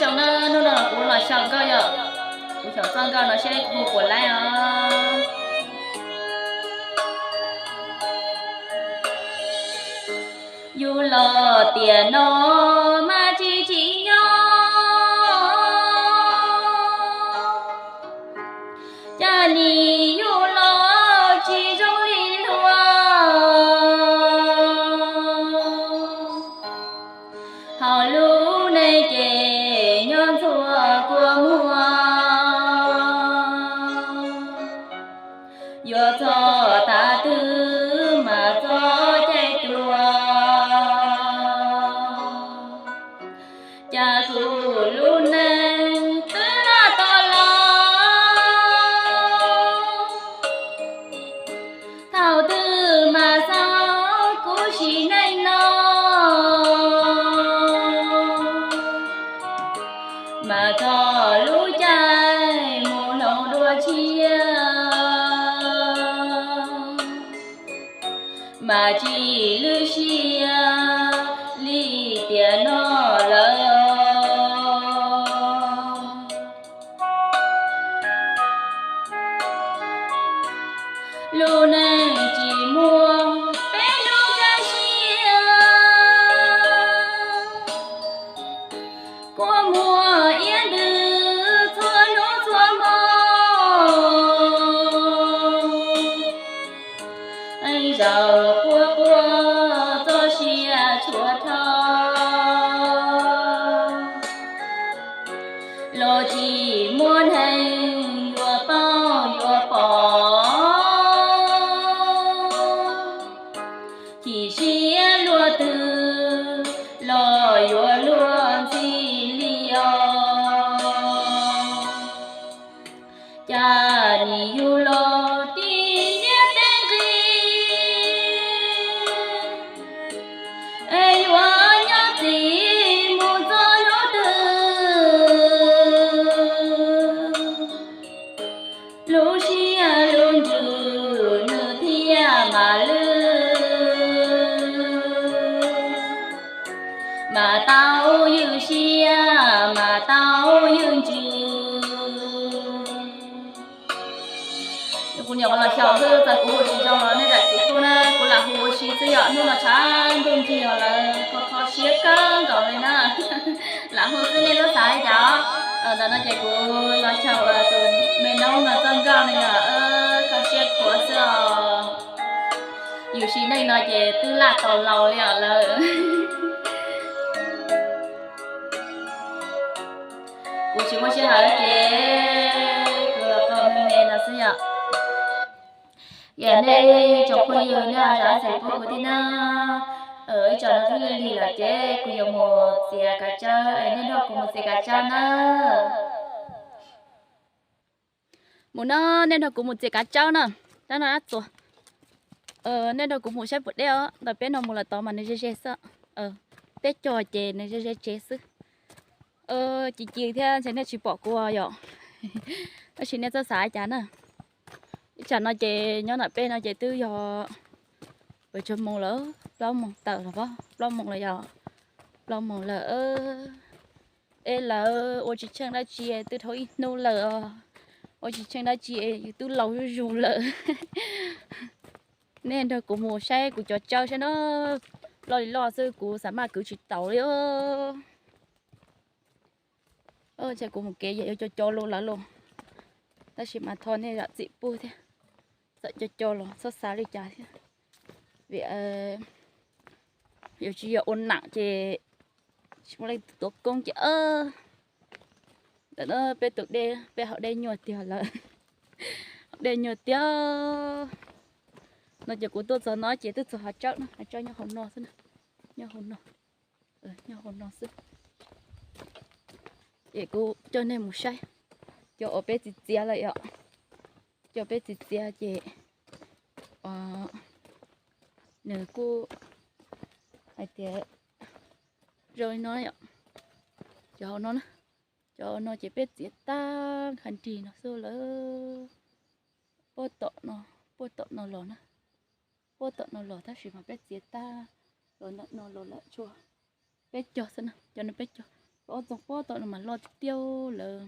Xyoo na, hnub no kuv los xyaum nkauj yom, kuv xyaum txoj nkauj no seb hu puas laib os. Yus los tiam no mas tsis tsim nyog, cas nim yus los tsis zoo li luag. Hauv lub neej ces nyob ntxhua kua muag, yuav txog tav twg mas txog caij dua. Cas kuv lub neej twb laj tau los, thaum twg mas xav kuv sim neej no, mas txog lub caij mus hloov dua tshiab, mas tsis lwj siab li tiam no lawm. Lub neej tsis muaj peb lub kaj siab, kua muag iab ntws txhua hnub txhua hmo. Zaum quaj quaj txoj sia tshuav dhau, los tsis muaj neeg yuav paub yuav pom, chim siab luaj twg los yuav luag ntxhi li os. Cas nim yus los tib niab teb nqis, es yuav nyob txim mus txog hnub twg, lub siab lub ntsws nws thiaj mam lwj, mas tau ywj siab, mas tau ywj ntsws. Kuv nyuam qhuav los xyaum xwb, txawm kuv hu tsis zoo los nej zam txim pub na, kuv lam hu ua si xwb yom, hnub no tshav ntuj nrig os lawv kho kho siab kawg nkaus li na. Lam hu xwb nej txhob xav li cas os. Ntawm no ces kuv los xyaum tus me noob no txoj nkauj no yog kho siab khuav xwb os. Yus sim neej no ces twb laj tau laus li os lawv. Kuv tsis muaj sij hawm ces kuv los qhov me me no xwb yom. Yog nej tsoom phooj ywg nej zam txim pub kuv thiab na. Ib tsam no twb lig lig lawm ces kuv yuav mus txiav kav tsawb es nej nrog kuv mus txiav kav tsawb na. Mus na, nej nrog kuv mus txiav kav tsawb na. Tab no dab txuas. Nej nrog kuv mus saib puas deb os, ntawm peb no mus lawm tod mas nws ze ze xwb. Peb cog ces nws ze ze tsev xwb. Ci ci thiab ntshe nej tsis pom kuv yom. Tab sis nej txhob xav cas na. Ib tsam no ces nyob ntawm peb no ces twb yog pes tsawg moos lawm, plaub moos tawm los, plaub moos lawm yom. Plaub moos lawm. Es lawv ua tsis tsheej dab tsi twb dhau ib hnub lawm os. Ua tsis tsheej dab tsi yus twb laus zuj zus lawm. Nej nrog kuv mus saib kuv cov tsawb saib na. Loj li loj xwb kuv xav maj kwv tsis taus li. Ntshe kuv mus kev yog yuav co co los lawv los, tab sis mas thov nej zam txim pub thiab. Txawm co co los txhob xav li cas thiab, vim yuav tsis yog ua nam ces tsis muaj leej twg tuav koob ces. Ntawm no peb tus dej, peb hauv dej nyuaj tiag lawm. Hauv dej nyuaj tiag. No ces kuv tuaj txog no ces twb txog hav tsawb na, hav tsawb nyob hauv no xwb na. Nyob hauv no, nyob hauv no xwb. Ces kuv coj nej mus saib cov uas peb txiav txiav lawm yom. Cov peb txiav txiav ces nws kuj hais tias zoo li no yom. Cov hauv no na, cov hauv no ces peb txiav tag nrho nrig no xwb lawm. Puag tom no, puag tom no los na, puag tom no los tab sis mas peb txiav tag los ntawm no los lawm tshuav peb cog xwb na, cov no peb cog. Ob txoog pob tom no mas loj tiag tiag lawm.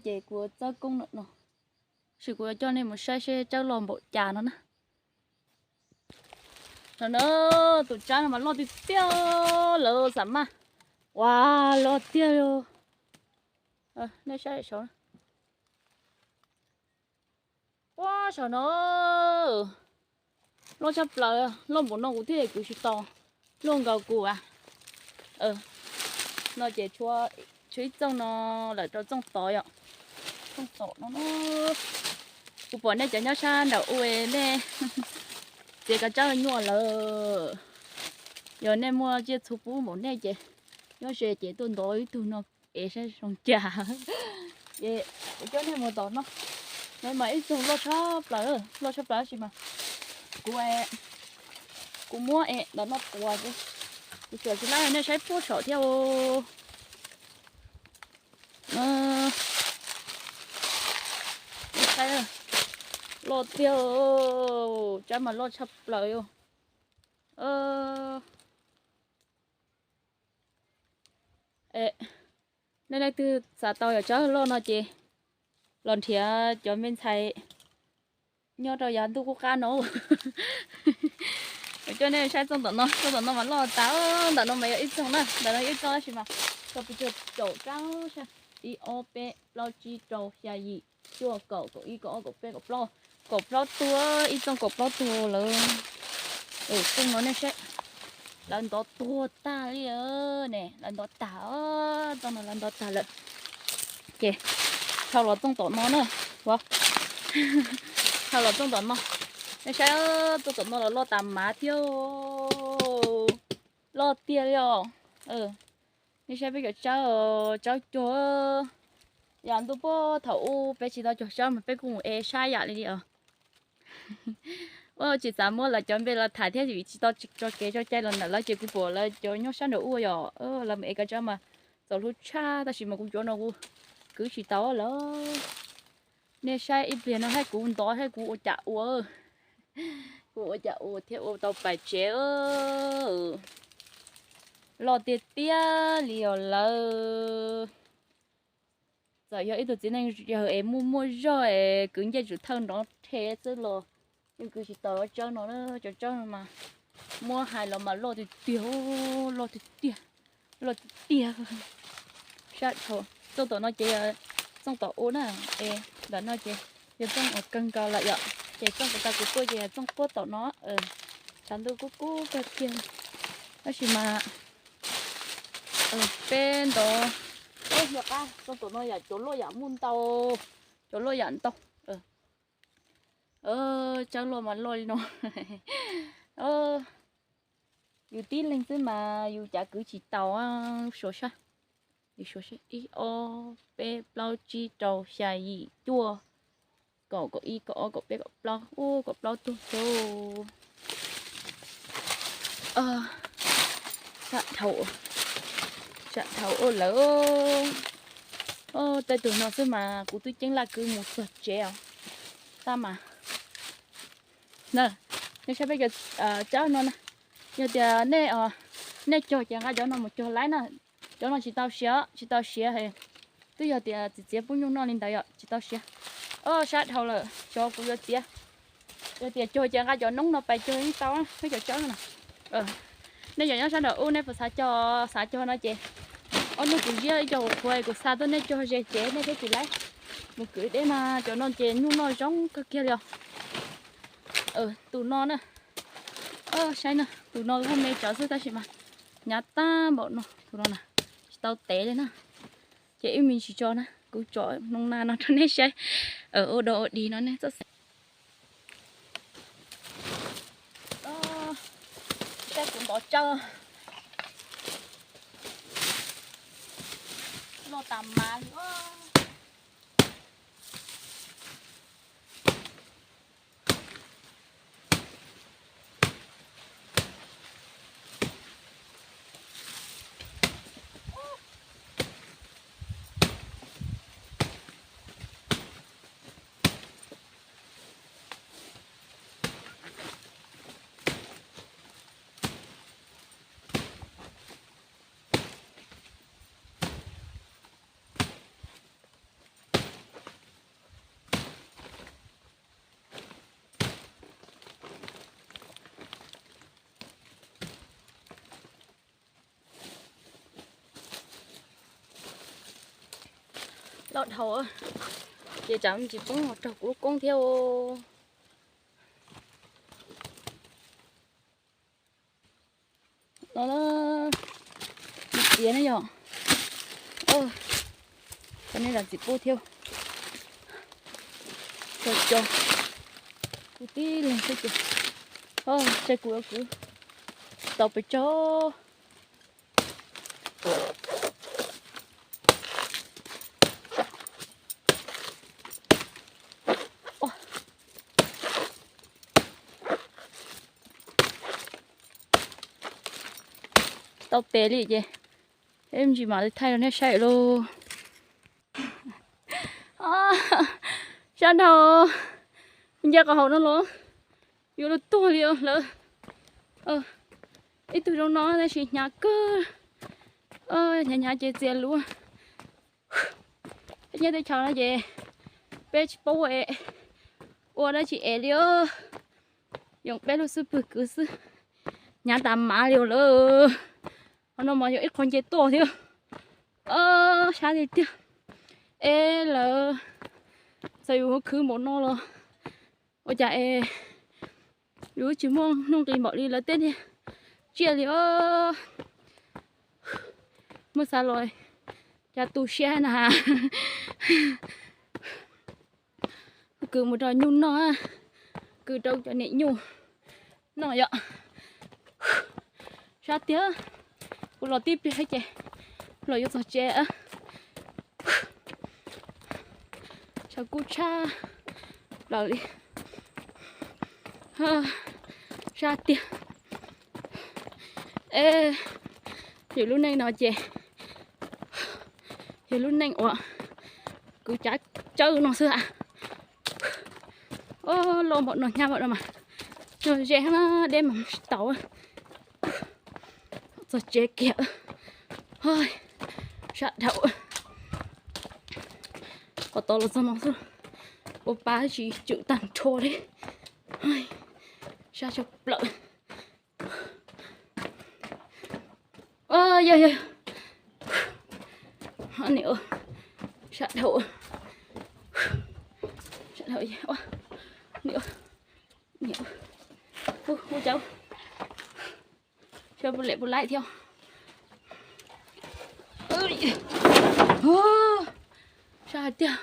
Ces kuv txawb koob no no, tab sis kuv yuav coj nej mus saib seb tsawb loj npaum cas no na. No na, tus tsawb no mas loj tiag tiag lawm xav mas. Ua, loj tiag li. Nej saib saud. Ua, saum no loj tshaj plaws, loj npaum no kuv thiaj li kwv tsis tau, luaj nkaus kuv a. No ces tshuav ib txoog no lawm rau txoog tod yom. Txoog tom no, kuv pom nej cov nyob sab nraum ub nej txiav kav tsawb nyuaj lawm. Yog nej muaj tsiaj txhu pub npaum nej ces nyob ze ces tuaj ntov ib tug no es saib zoo cas. Ces kuv coj nej mus tom no, no mas ib txoog loj tshaj plaws, loj tshaj plaws tab sis mas kuv, kuv muab es ntawm no tuas, kuv tsuas tsis laib nej saib puag saum thiab. Loj tiag, tsawb mas loj tshaj plaws yom. Nej leej twg xav tau yam tsawb loj no ces los nrhiav cov me ntxhais nyob rau yav ntuj qub qab no. Kuv coj nej saib txoog tom no, txoog tom no mas loj tas, ntawm no mas yog ib txoog na, ntawm no yog ib txoog tab sis mas tau pes tsawg caum rau sab, ib ob peb plaub tsib rau xya yim cuaj kaum kaum ib kaum ob kaum peb kaum plaub, kaum plaub tug, ib txoog kaum plaub tug lawm. Txoog no nej saib, lawv ntov tuag tag li ne, lawv ntov tag, txoog no lawv ntov tag lawm. Ces dhau los txoog tom no na, dhau los txoog tom no, nej saib, txoog tom no los loj tas mav thiab, loj tiag li os. Nej saib peb cov tsawb, tsawb cuag, yam ntuj puag thaum ub peb tsis tau cog tsawb mas peb kuj mus ev sab yam li os. Ua tsis xav muab lawv cov npe los tham thiab vim tsis tau tso kev tso cai los ntawm lawv ces kuv pom lawv cov nyob sab nraum ub yom, lawv mus ev kav tsawb mas txaus hlub tshaj tab sis mas kuv cov no kuv kwv tsis tau lawm. Nej saib ib pliag no thiab kuv ntov thiab kuv ua cas ua, kuv ua cas ua thiab ua tau pais tsev. Loj tiag tiag li os lawm. Txawm yog ib tug txiv neej yawg es muaj muaj zog es kwv ncej tsum thawj nrov rhe xwb los yeej kwv tsis tau tsawb no, cov tsawb no mas muab hais los mas loj tiag tiag, loj tiag tiag, loj tiag tiag. Sab dhau, txoog tom no ces yog txoog tom ub na, es ntawm no ces yog txoog uas kawg nkaus lawm yom, ces txoog puag ta kuv tuaj ces yog txoog puag tom no. Tshav ntuj kub kub kawg kiag, tab sis mas peb ntov, yog qab txoog tom no yam cov luaj yam muaj ntau, cov luaj yam ntau. Tsawb luaj mas loj li no. Yus tib leeg xwb mas yus cav kwv tsis tau. Suav sab, yus suav sab, ib ob peb plaub tsib rau xya yim cuaj, kaum kaum ib kaum ob kaum peb kaum plaub, ub kaum plaub tug xwb. Sab dhau, sab dhau ua lawm. Tej tug no xwb mas kuv twb ceeb laj kwv mus txog tsev os. Tab mas, nej saib peb cov tsawb no na, yog tias nej, nej cog ces nqa cov no mus cog laib na. Cov no tsis tau siav, tsis tau siav, twb yog tias txiv txiav pub nyuj noj li ntawd yom, tsis tau siav. Sab dhau lawm, xyov kuv yuav txiav. Yog tias cog ces nqa cov noob no pais cog yeej tau, peb cov tsawb no. Nej cov nyob sab nraum ub nej puas xav cog, xav cog no ces ob hnub kuv ziab ib co qhuav kuv xa tuaj nej cog ze tsev nej thiaj tsis laib. Mus kwv deb mas cov no ces nyuj noj zoo kawg kiag li os. Tus no na, saib na, tus no kuj me tsawv xwb tab sis mas hnyav tag npaum no, tus no na, tsis tau tev li na. Ces wb me ntsis tso na, kuv tsom noo na no rau nej saib. Ua dog ua dig no nej txhob xav. Saib kuv ntov tsawb loj tas mas li. Loj dhau, ces tsam tsis poob los raug kuv lub koob thiab. No, txiav ne yom. Cov nej zam txim pub thiab. Cov cov, kuv tib leeg xwb ces, tsam kuv kwv tau pes tsawg. Tau pes li ces, ib ntsis mam li thaij rau nej saib lauj. Sab dhau, nce qhov hauv no los yuav luag tuag li lawm. Ib tug zoo no tab sis hnyav kawg, hnyav hnyav ces txias luv. Peb nyob teb chaws no ces peb tsis paub ua dab tsi es li, yoo peb lub xub pwg kwv xwb, hnyav tas mav li lawm. Qhov no mas yog ib qho nce tuaj thiab. Sab tiag tiag. Es lawv txawm yus khwv npaum no los ua cas es yus tsis muaj nuj nqis npaum li lawv tej niag tsiaj li os. Muab xav los cas tu siab na. Kwv mus rau nyuj noj, kwv rau cov niam nyuj noj yom. Sab tiag, kuv los tib pliag ces los yuav txog tsev. Tshav kub tshaj plaws li. Sab tiag. Es yus lub neej no ces yog lub neej uas kwv cav tsawb no xwb a. Loj npaum no hnyav npaum no mas, ze deb mas tsis tau. Txog tsev kiag. Sab dhau. Qhov tod los txog no xwb, ua pa tsis tswm tag nrho li. Sab tshaj plaws. Yog yog, sab dhau, sab dhau, hu cauv, sab puas lem puas laib thiab. Sab hais tiag.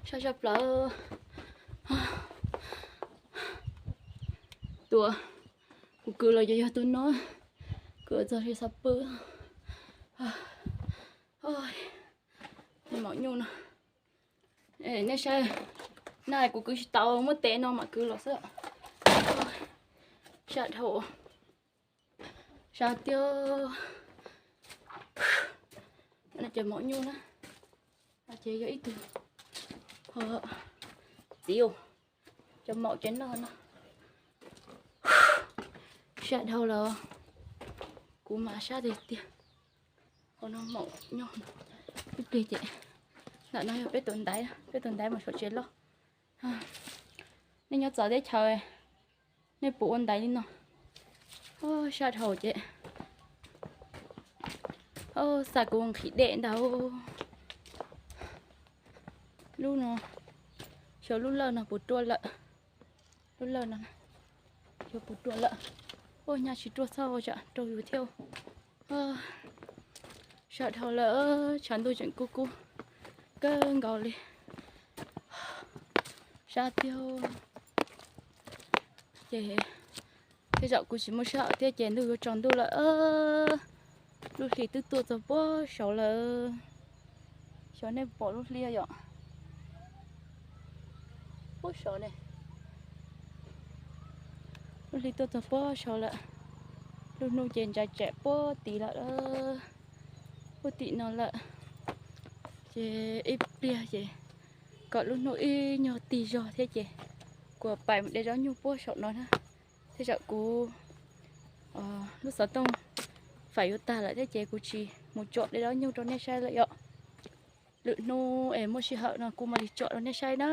Sab sab plaws. Tus kuv kwv los yog tus no, kwv txog li xav pw. Maum nyuj no, nej saib, na kuv kwv tsis tau, muab tev no mam kwv los xwb. Sab dhau, sab tiag. Cov maum nyuj na, ces yog ib tug txiv, cov maum ces noj no. Sab dhau los, kuv mas sab tiag tiag. Qhov no maum nyob ib pliag ces, ntawm no yog peb tus ntaiv, peb tus ntaiv mas saum tsev loj. Nej nyob txawv teb chaws, nej puas ua ntaiv li no? Sab dhau ces, xa kuv nqhis dej ntag. Lub no, xyov lub lawj no puas ruaj lawm. Lub lawj no, xyov puas ruaj lawm. Ua nyab tsis ruaj txhob tsam raug yus thiab. Sab dhau lawm, tshav ntuj tseem kub kub kawg nkaus li. Sab tiag. Ces tej zaum kuv tsis muaj sij hawm thiab ces ntuj yuav tsaus ntuj lawm. Lub hli twb tuaj txog puag saud lawm. Xyov nej pom lub hli yom? Puag saud ne. Lub hli tuaj txog puag saud lawm. Lub hnub ces ntsa tsam puag tid lawm, puag tim no lawm. Ces ib pliag ces kom lub hnub ib nyuag tig zog thiab ces kuv pais mus de zaub nyuj puag saum no na. Tej zaum kuv lub xov tooj fais yuav tag lawm thiab ces kuv tsis mus tsom de zaub nyuj rau nej saib lawm yom. Lwm hnub es muaj sij hawm no kuv mam li tsom rau nej saib na.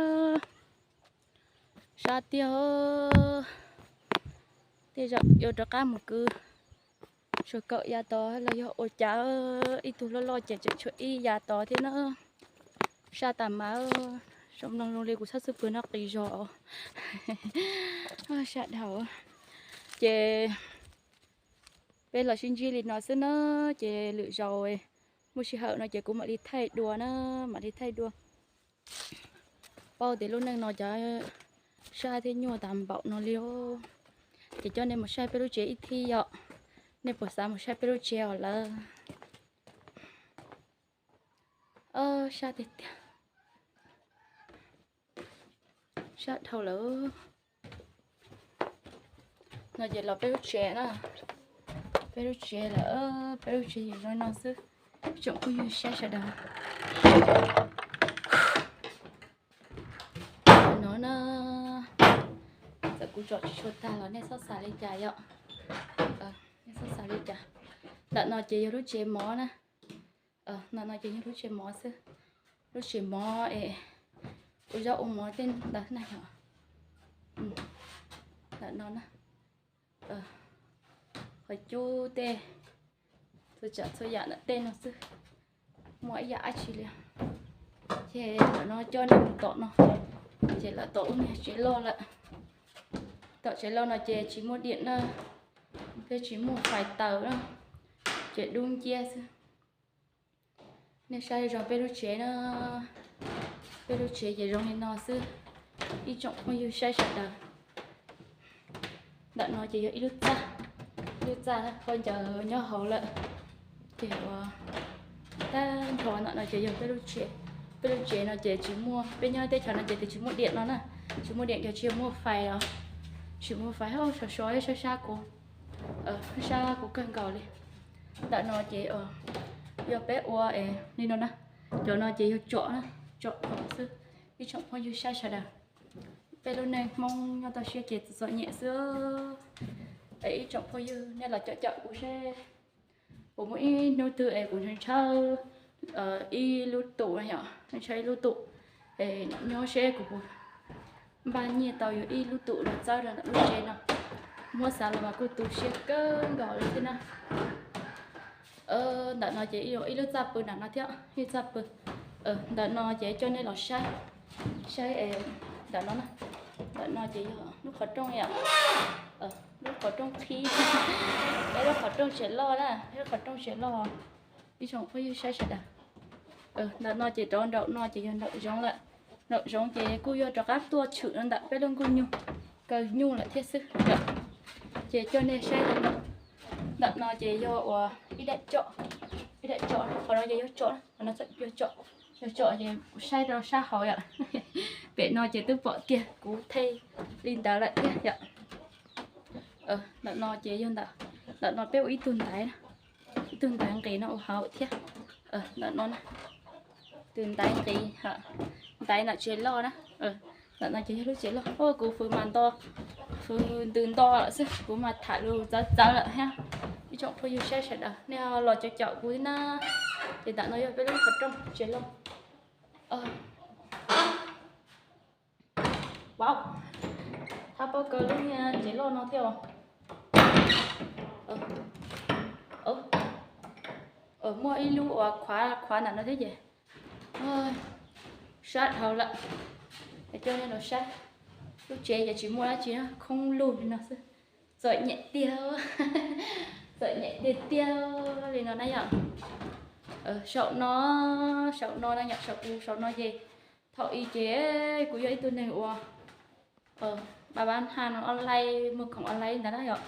Sab tiag. Tej zaum yuav rov qab mus kwv Tshuav kaum yav tod los yog ua cas ib tug loj loj ces tseem tshuav ib yav tod thiab na. Sab tas mas, zoo mloog zoo li kuv txhob xub pwg noj qis zog. Sab dhau. Ces peb los sib ntsib li no xwb na, ces lwm zaus muaj sij hawm no ces kuv mam li thaij dua na, mam li thaij dua. Paub tias lub neej no cov sab thiab nyuaj tas npaum no li os. Ces coj nej mus saib peb lub tsev ib thib yom. Nej puas xav mus saib peb lub tsev os lawm? Sab tiag tiag. Sab dhau lawm. No ces los peb lub tsev na. Peb lub tsev lawm, peb lub tsev zoo no xwb. Tsoom phooj ywg saib sawv daws. No na, txawm kuv tsom tsis tshua tag los nej txhob xav li cas yom. Nej txhob xav li cas. Ntawm no ces yog lub tsev mov na. Ntawm no ces yog lub tsev mov xwb. Lub tsev mov es ua zaub ua mov tej ntawd na yom. Ntawm no na, qhov cub tej, txhua tsav txhua yam ntawm tej no xwb. Muaj ib yam dab tsi li. Ces ntawm no coj nej mus tom no, ces lawv tom lub niag tsev loj lawm. Tom tsev loj no ces tsis muaj diam na, thiab tsis muaj fais taws na, ces dub nciab xwb. Nej saib zog peb lub tsev na, peb lub tsev ces zoo li no xwb. Ib tsoom phooj ywg saib sawv daws. Ntawm no ces yog ib lub txaj, ib lub txaj khaub ncaws nyob hauv lawm. Ces ua tag nrho ntawm no ces yog peb lub tsev. Peb lub tsev no ces tsis muaj, peb nyob teb chaws no ces twb tsis muaj diam no na, tsis muaj diam ces tsis muaj fais os. Tsis muaj fais, sov sov sab sab kuv, sab kuv kawg nkaus li. Ntawm no ces yog peb ua li no na, cov no ces yog tsom na, tsom thaum xwb. Ib tsoom phooj ywg saib sawv daws, peb lub neej Hmoob nyob toj siab ces txom nyem xwb. Es ib tsoom phooj ywg nej los caum caum kuv seb, kuv muaj ib hnub twg es kuv ntshaw ntshaw ib lub tus na yom, ntshaw ib lub tus, es nyob seb kuv puas npaj nyiaj tau yus ib lub tus los txawb rau ntawm lub tsev no. Muab xav los mas kuj tu siab kawg nkaus li thiab na. Ntawm no ces ib lub txaj pw ntawm no thiab, ib txaj pw. Ntawm no ces coj nej los saib, saib ntawm no na. Ntawm no ces yog lub qhov rooj yom, lub qhov rooj qhib, peb lub qhov rooj tsev loj na, peb lub qhov rooj tsev loj. Ib tsoom phooj ywg saib sawv daws. Ntawm no ces rov nraum no ces yog nraum zoov lawm. Nraum zoov ces kuj yuav rov qab tuaj tshwm no ntawm peb lub nkuj nyuj, kaw nyuj lawm thiab xwb. Ces coj nej saib, ntawm no ces yog ua ib daim tsom, ib daim tsom, qhov no ces yog tsom, qhov no yog tsom, yog tsom ces kuv saib rau sab hauv yom. Pem no ces twb pom kiag kuv thaij li ntawd lawm thiab yom. Ntawm no ces yog ntawm, ntawm no peb ua ib tug ntaiv, ib tug ntaiv nqis no ua hauv thiab. Ntawm no, tus ntaiv nqis, ntaiv ntawm tsev loj na. Ntawm no ces yog lub tsev loj. Kuv fwv mas nto, fwv ntws nto lawm xwb, kuv mas tham lus txawv txawv lawm thiab. Ib tsoom phooj ywg saib sawv daws nej los caum caum kuv thiab na. Ces ntawm no yog peb lub qhov rooj tsev loj. Wow, thab paub kaw lub niag tsev loj no thiab os. Muaj ib lub uas khuav khuav ntawm no thiab ces sab dhau lawm. Coj nej los saib, lub tsev ces tsis muaj dab tsi, khoob lug li no xwb. Txom nyem tiag, txom nyem tiag tiag li no na yom. Saum no, saum no na yom, saum kuv saum no ces thaum ub ces kuv yog ib tug neeg uas pab pab haj no online, muag khoom online ntawd na yom,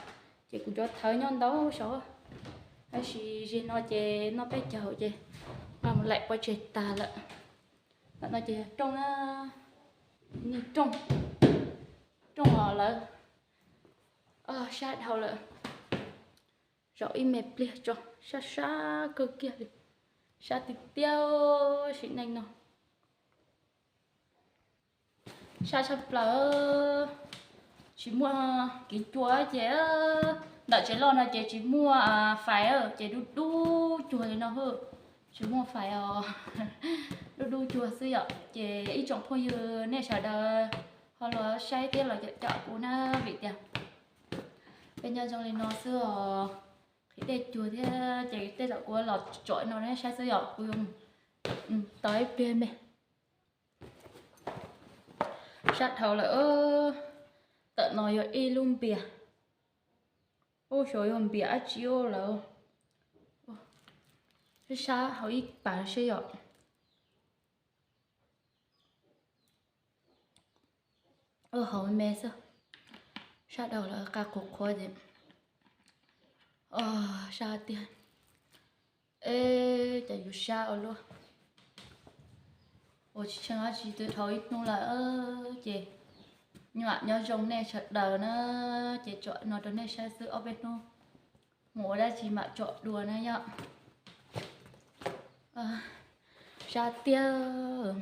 ces kuv cov thawv nyob ntau saud, tab sis zaum no ces noj peb caug ces mus laim pov tseg tag lawm. Ntawm no ces yog rooj na, niag rooj, rooj os lawv, sab dhau lawm. Zaum ib me pliag tso, sab sab kawg kiag li, sab tiag tiag sim neej no. Sab tshaj plaws, tsis muaj kev cua ces ntawm tsev loj no ces tsis muaj fais ces dub dub cuag li no, tsis muaj fais os, dub dub cuag xwb yom. Ces ib tsoom phooj ywg nej sawv daws ho los saib thiab los caum caum kuv na, vim tias peb nyob zoo li no xwb os. Qhib dej cuag thiab ces tej zaum kuv los tsom no nej saib xwb yom, kuv yuav mus tau ib pliag me. Sab dhau lawm, tawm no yog ib lub npias, ub xyov yog npias dab tsi lawm. Sab sab hauv ib pas seb yom. Hauv me xwb, sab dhau lawm qa qhuav qhuav ces sab tiag. Eb, cas yus sab ua luaj. Ua tsis tsheej dab tsi twb dhau ib hnub lawm ces nyob zoo nej sawv daws na, ces tsom no rau nej saib xwb, ob peb hnub mus ua dab tsi mam tsom dua na yom. Sab tiag.